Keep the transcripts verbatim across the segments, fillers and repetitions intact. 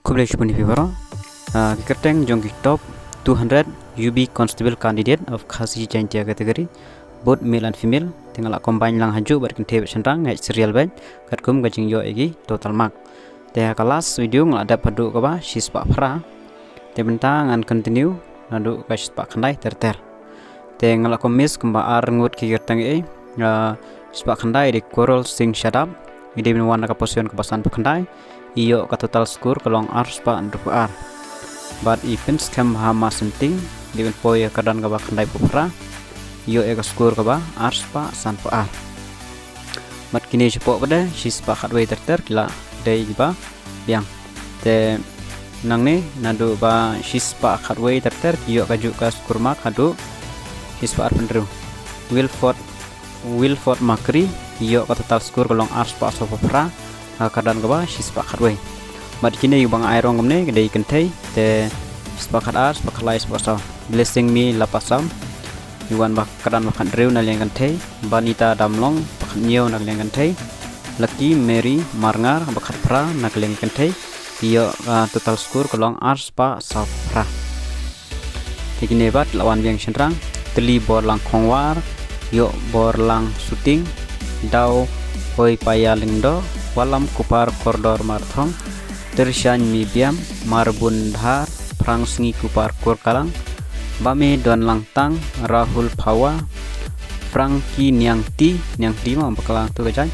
Khublei shibun ïa phi baroh. Ah, ki kyrteng jong ki top two hundred U B Constable Candidate of Khasi Jaintia category, both male and female. Te nga la combine lang hajuh bad kynthei bad shynrang, nga ïa serial beit katkum ka jingïoh ïa ki total mark. Te ha ka last video nga la dep haduh kaba shispah phra. Te mynta ngan continue naduh ka shispah khyndai ter ter. Te nga la kum miss kumba ar ngut ki kyrteng, eh, ah, shispah khyndai i dei Coral Singh Shadap, i dei ban wan na ka position kaba sanphew khyndai, i ïoh ka total score ka long arspah hynriewphew ar. Bad i Pynskhem Bhama Synting, i dei ban poi ïa ka don kaba khyndaiphew phra, i ïoh ïa ka score kaba arspah sanphew ar. Bad kine shapoh pat de shispah khatwei ter ter ki la dei kiba biang. Te nangne naduh ba shispah khatwei ter ter ki ïoh kajuh ka score mark haduh shispah arphew hynriew. Wilford, Wilford Makri, ki ïoh ka total score ka long arspah sawphew phra ha ka don kaba shispah khatwei. Bad kine kiba nga ai rong kumne ki dei kynthei, te shispah khatar, shispah khatlai, shispah saw. Blessing Me Lapasam, i wan ba ka don ba khathynriew na liang kynthei. Banita Damlong ba khathynñiew na liang kynthei. Lucky Mary Marngar ba khatphra na liang kynthei. Ïoh, ah, total score ka long arspah sawphra. Te kine pat la wan biang shynrang. Tylli Borlang Khongwar, Ïoh Borlang Suting, Daw Hoi Paya Lyngdoh, Walam Kupar Kordor Marthong, Tyrshaiñ Mibiam, Marbun Dhar, Phrang Sngi Kupar Kurkalang, Bame Donlang Tang, Rahul Phawa, Frankie Niangti, Niangti ma bakla tu ka jaiñ,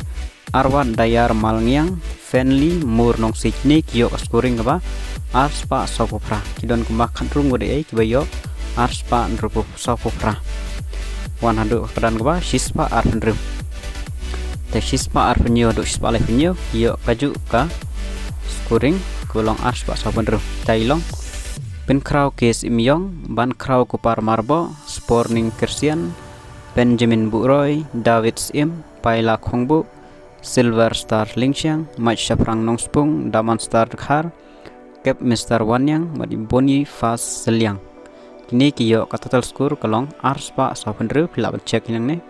Arwat Dayar Malngiang, Fenly Mur Nongsih, kine ki ïoh ka scoring kaba arspah sawphew phra. Ki don kumba khathynriew ngut ei ei kiba ïoh arspah hynriewphew sawphew phra. Wan haduh ka don kaba shispah arphew hynriew. Te shispah arphew hynñiew haduh shispah laiphew hynñiew ki ïoh kajuh ka scoring kaba long arspah sawphew hynriew. Te i long Pynkhraw K S Imïong, Bankhraw Kupar Marboh, Sporning Kyrsian, Benjamin Buhroi, David Syiem, Paila Khongbuh, Silver Star Lyngsiang, Mike Shaphrang Nongspung, Diamond Star Dkhar, Kep Mister Wanniang, bad i Boniface Sylliang. Kine ki ïoh ka total score ka long arspah sawphew hynriew, phi lah ban check hi nangne.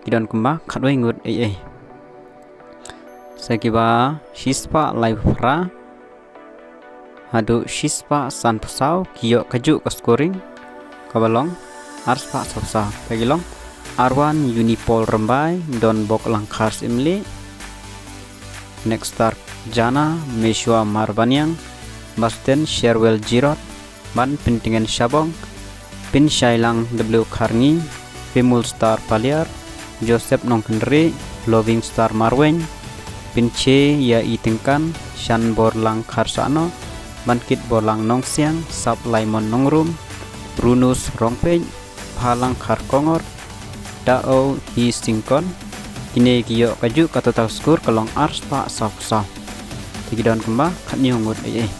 Ki don kumba khatwei ngut ei ei. Sa kiba shispah laiphew phra haduh shispah sanphew saw ki ïoh kajuh ka scoring kaba long arspah sawphew saw. Te ki long Arwan Unipol Rymbai, Donbok Langkhar Syiemlieh, Nexstar Jana, Meshwa Marbaniang, Basten Sherwell Jirot, Ban Pyntngen Shabong, Pynshailang W Kharngi, Pimul Star Paliar, Joseph Nongkynrih, Loving Star Marwein, Pynche Ïa I Tyngkan, Shanborlang Kharsano, Bankit Borlang Nongsiang, Sap Laimon Nongrum, Runus Rongpeit, Phalang Kharkongor, Da O Hi Syngkon. Kine ki ïoh kajuh ka total score ka long arspah sawphew saw. Te ki don kumba khathynñiew ngut ei ei.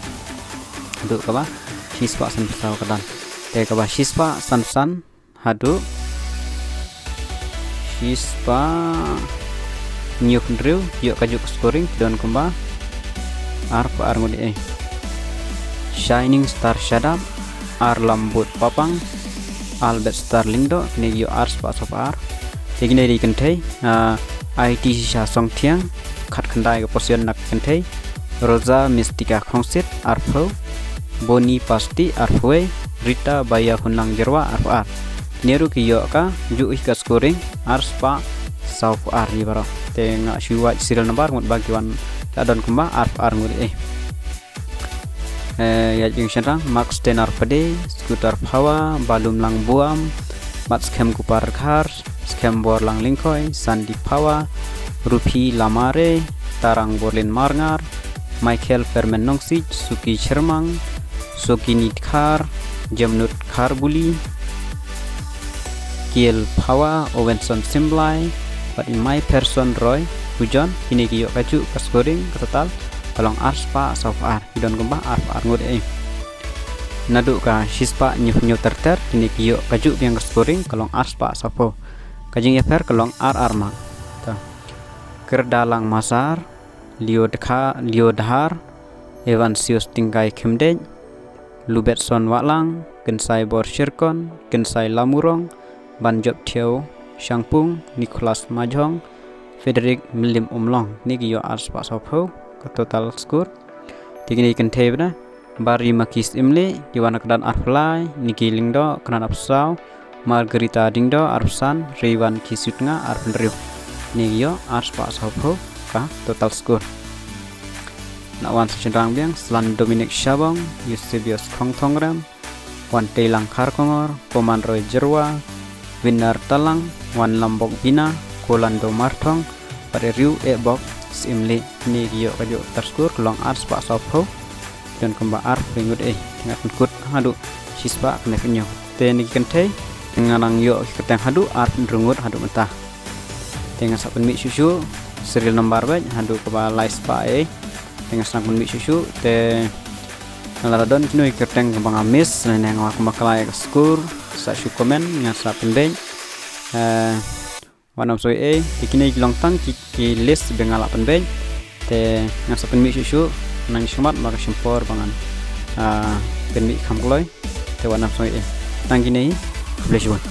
Haduh kaba shispah sanphew saw ka don. Te kaba shispah sanphew san haduh shispah hynñiewphew hynriew ki ïoh kajuh ka scoring, ki don kumba arphew ar ngut ei ei. Shining Star Shadap, Arlambut Papang, Albert Star Lyngdoh, kine ki ïoh arspah sawphew ar. Te kine ki dei kynthei, ah, Aiti Shisha Songthiang, khatkhyndai ka position na ka kynthei, Rosa Mystica Khongsit, arphew, Boni Pasti, arphew wei, Rita Baiakhunlang Jyrwa, arphew ar. Kine ruh ki ïoh kajuh hi ka scoring, arspah sawphew ar ïa baroh. Te nga shu wad serial number, mut ba ki wan la don kumba arphew ar ngut ei ei. Eh, ïa jong shynrang, Mark Stenar Pade, Scooter Phawa, Balumlang Buam, Mat Skhem Kupar Khar, Skhem Borlang Lyngkhoi, Sandy Phawa, Rupi Lamare, Tarang Borlin Marngar, Michael Fermen Nongsih, Suki Shermang, Sokini Dkhar, Jemnut Kharbuli, Kiel Phawa, Owenson Simblai, bad i Mai Person Roy Hujon, kine ki ïoh kajuh ka scoring, ka total ka long arspah sawphew ar. Ki don kumba arphew ar ngut ei ei. Naduh ka shispah hynñiewphew hynñiew ter ter, kine ki ïoh kajuh biang ka scoring, ka long arspah sawphew. Ka jingïapher ka long ar ar mark. Ta. Kyrdalang Masar, Leo Dkha-, Leo Dhar, Evansius Tyngkai Khymdeit, Lubetson Wahlang, Kynsaibor Shirkon, Kynsai Lamurong, Banjop Thieu Shangpung, Nicholas Majhong, Frederick Mylliem Umlong. Kine ki ïoh arspah sawphew ka total score. Te kine ki kynthei bad na bar ri ma ki Syiemlieh ki wan na kyrdan arphew lai, Nikki Lyngdoh kyrdan arphew saw, Margarita Diengdoh arphew san, Raywan K. Sutnga arphew hynriew. Kine ki ïoh arspah sawphew ka total score. Na wan sa shynrang biang, Slan Dominic Shabong, Eusebius Khongthongrem, Wan Teilang Kharkongor, Poman Roy Jyrwa, Winner Talang, Wan Lambok Bina, Kolando Marthong, bad Riu Ebok Syiemlieh. Kine ki ïoh ka juh tar skur ka long arspah sawphew. Don kumba arphew ngut ei, te nga pynkut haduh shispah khyndai phew hynñiew. Te kine ki kynthei nga nang ïoh ki kyrteng haduh arphew hynriew ngut haduh mynta. Te nga sa pynmih shuh shuh serial number bad haduh kaba lai spah ei. Te nga sa pynmih shuh shuh te nga la don kino ki kyrteng kaba nga miss ne nga kumba khlaiñ ka skur sa shu comment nga sa pynbeit. Eh, wat nym soi ei, te kine ki long tang ki, ki list ba nga la pynbeit. Te nga sa pynmih shuh shuh, nang shakhmat ma ka shim por ba ngan, ah, pynmih kham kloi. Te wat nym soi ei. Tang kine, khublei shibun.